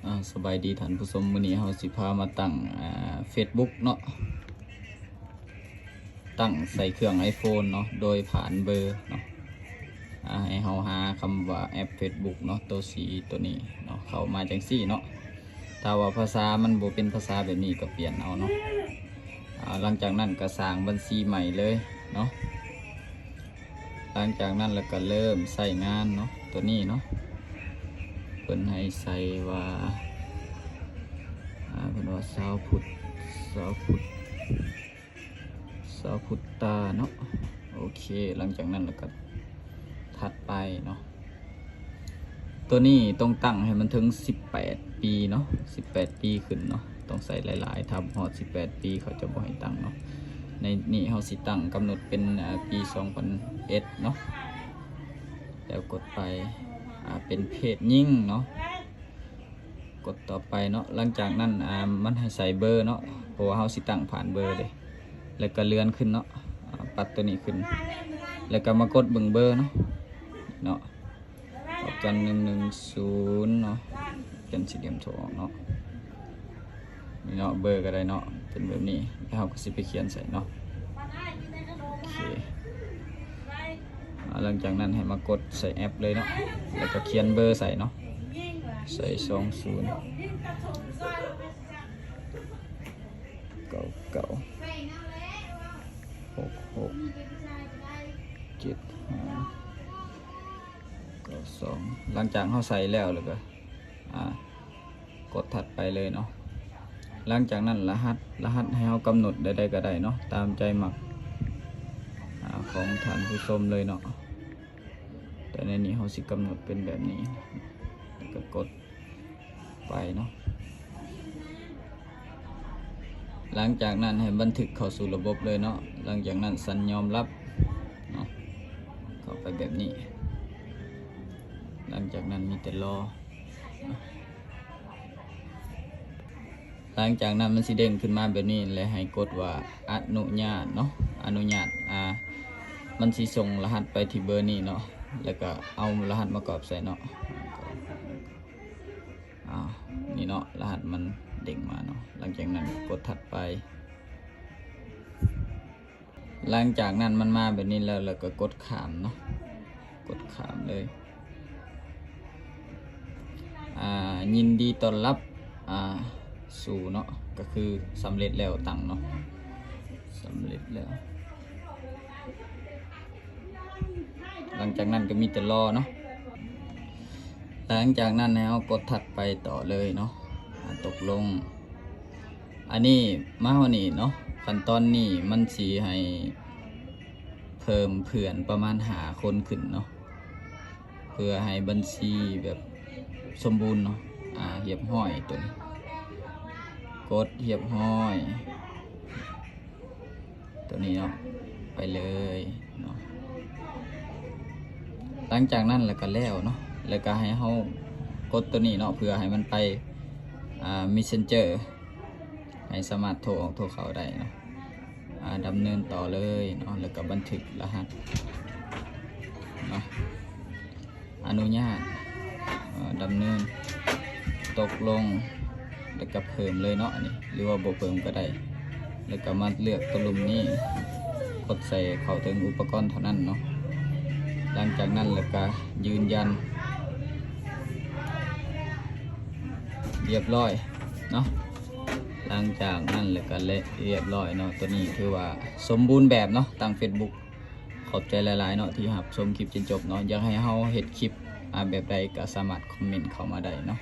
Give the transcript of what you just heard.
ອາ ສະບາຍດີທ່ານຜູ້ຊົມ, ມື້ນີ້ເຮົາຊິພາມາຕັ້ງ ອາ ເຟສບຸກເນາະ, ຕັ້ງໃສ່ເຄື່ອງໄອໂຟນເນາະ ໂດຍຜ່ານເບີເນາະ. ອາ ໃຫ້ເຮົາຫາຄຳວ່າແອັບເຟສບຸກເນາະ, ໂຕສີໂຕນີ້ເນາະ, ເຂົ້າມາຈັ່ງຊີ້ເນາະ. ຖ້າວ່າພາສາມັນບໍ່ເປັນພາສາແບບນີ້ກໍປ່ຽນເອົາເນາະ. ອາ ຫຼັງຈາກນັ້ນກໍສ້າງບັນຊີໃໝ່ເລີຍເນາະ. ຫຼັງຈາກນັ້ນແລ້ວກໍເລີ່ມໃຊ້ງານເນາະ, ຕົວນີ້ເນາະ ເພິ່ນໃຫ້ໃສ່ວ່າ ອາ ເພິ່ນວ່າຊາວພຸດ ຊາວພຸດ ຊາວພຸດຕາເນາະ. ໂອເຄ ຫຼັງຈາກນັ້ນແລ້ວກໍຖັດໄປເນາະ. ຕົວນີ້ຕ້ອງຕັ້ງໃຫ້ມັນເຖິງສິບແປດປີເນາະ, ສິບແປດປີຂຶ້ນເນາະ, ຕ້ອງໃສ່ຫຼາຍໆ, ຖ້າບໍ່ຮອດສິບແປດປີເຂົາຈະບໍ່ໃຫ້ຕັ້ງເນາະ. ໃນນີ້ເຮົາຊິຕັ້ງກຳນົດເປັນ ອາ ປີສອງພັນເອັດເນາະ, ແລ້ວກົດໄປ ອາ ເປັນເພດຍິງເນາະ, ກົດຕໍ່ໄປເນາະ. ຫຼັງຈາກນັ້ນ ອາ ມັນໃຫ້ໃສ່ເບີເນາະ, ເພາະວ່າເຮົາຊິຕັ້ງຜ່ານເບີເດ້, ແລ້ວກໍເລື່ອນຂຶ້ນເນາະ, ອາ ປັດຕົວນີ້ຂຶ້ນ ແລ້ວກໍມາກົດເບິ່ງເບີເນາະ ເນາະ. ດອກຈັນ ໜຶ່ງໜຶ່ງສູນເນາະ, ເປັນສີ່ຫຼ່ຽມໂທອອກເນາະ. ນີ້ເນາະ ເບີກໍໄດ້ເນາະ, ເປັນແບບນີ້. ແລ້ວເຮົາກໍຊິໄປຂຽນໃສ່ເນາະ. ໂອເຄ ອາ ຫຼັງຈາກນັ້ນໃຫ້ມາກົດໃສ່ແອັບເລີຍເນາະ, ແລ້ວກໍຂຽນເບີໃສ່ເນາະ, ໃສ່ສອງສູນ ເກົ້າເກົ້າ ຫົກຫົກ ເຈັດຫ້າ ເກົ້າສອງ. ຫຼັງຈາກເຮົາໃສ່ແລ້ວ ແລ້ວກໍ ອາ ກົດຖັດໄປເລີຍເນາະ. ຫຼັງຈາກນັ້ນລະຫັດ ລະຫັດໃຫ້ເຮົາກຳນົດໃດໆກໍໄດ້ເນາະ, ຕາມໃຈມັກ ອາ ຂອງທ່ານຜູ້ຊົມເລີຍເນາະ. ແຕ່ໃນນີ້ເຮົາຊິກຳນົດເປັນແບບນີ້ ແລ້ວກໍກົດໄປເນາະ. ຫຼັງຈາກນັ້ນໃຫ້ບັນທຶກເຂົ້າສູ່ລະບົບເລີຍເນາະ. ຫຼັງຈາກນັ້ນສັນຍອມຮັບເນາະ, ເຂົ້າໄປແບບນີ້. ຫຼັງຈາກນັ້ນມີແຕ່ລໍເນາະ. ຫຼັງຈາກນັ້ນມັນຊິເດ້ງຂຶ້ນມາແບບນີ້ ແລະ ໃຫ້ກົດວ່າອະນຸຍາດເນາະ, ອະນຸຍາດ. ອາ ມັນຊິສົ່ງລະຫັດໄປທີ່ເບີນີ້ເນາະ, ແລ້ວກໍເອົາລະຫັດມາກອບໃສ່ເນາະ. ອາ ນີ້ເນາະ, ລະຫັດມັນເດ້ງມາເນາະ. ຫຼັງຈາກນັ້ນກົດຖັດໄປ. ຫຼັງຈາກນັ້ນມັນມາແບບນີ້ແລ້ວ ແລ້ວກໍກົດຂ້າມເນາະ, ກົດຂ້າມເລີຍ. ອາ ຍິນດີຕ້ອນຮັບ ອາ ສູ່ເນາະ, ກໍຄືສຳເລັດແລ້ວ, ຕັ້ງເນາະ, ສຳເລັດແລ້ວ. ຫຼັງຈາກນັ້ນກໍມີແຕ່ລໍເນາະ. ຫຼັງຈາກນັ້ນໃຫ້ເຮົາກົດຖັດໄປຕໍ່ເລີຍເນາະ, ອາ ຕົກລົງ. ອັນນີ້ມາຮອດນີ້ເນາະ, ຂັ້ນຕອນນີ້ມັນຊິໃຫ້ເພີ່ມເພື່ອນປະມານຫ້າຄົນຂຶ້ນເນາະ, ເພື່ອໃຫ້ບັນຊີແບບສົມບູນເນາະ. ອາ ຮຽບຮ້ອຍ, ຕົວນີ້ກົດຮຽບຮ້ອຍ. ຕົວນີ້ເນາະ, ໄປເລີຍເນາະ. ຫຼັງຈາກນັ້ນແລ້ວກໍແລ້ວເນາະ, ແລ້ວກໍໃຫ້ເຮົາກົດຕົວນີ້ເນາະ ເພື່ອໃຫ້ມັນໄປ ອາ Messenger ໃຫ້ສາມາດໂທອອກໂທເຂົ້າໄດ້ເນາະ. ອາ ດຳເນີນຕໍ່ເລີຍເນາະ, ແລ້ວກໍບັນທຶກລະຫັດເນາະ. ອະນຸຍາດ ເອີ ດຳເນີນ ຕົກລົງ ແລ້ວກໍເພີ່ມເລີຍເນາະ ອັນນີ້ ຫຼືວ່າບໍ່ເພີ່ມກໍໄດ້. ແລ້ວກໍມາເລືອກຕົວລຸ່ມນີ້ ກົດໃສ່ເຂົ້າເຖິງອຸປະກອນເທົ່ານັ້ນເນາະ. ຫຼັງຈາກນັ້ນແລ້ວກໍຢືນຢັນ ຮຽບຮ້ອຍເນາະ. ຫຼັງຈາກນັ້ນແລ້ວກໍລຽບຮ້ອຍເນາະ, ຕົວນີ້ຖືວ່າສົມບູນແບບເນາະ ຕັ້ງ Facebook. ຂອບໃຈຫຼາຍໆເນາະ ທີ່ຮັບຊົມຄລິບຈົນຈົບເນາະ. ຢາກໃຫ້ເຮົາເຮັດຄລິບ ອາ ແບບໃດກໍສາມາດຄອມເມັນເຂົ້າມາໄດ້ເນາະ.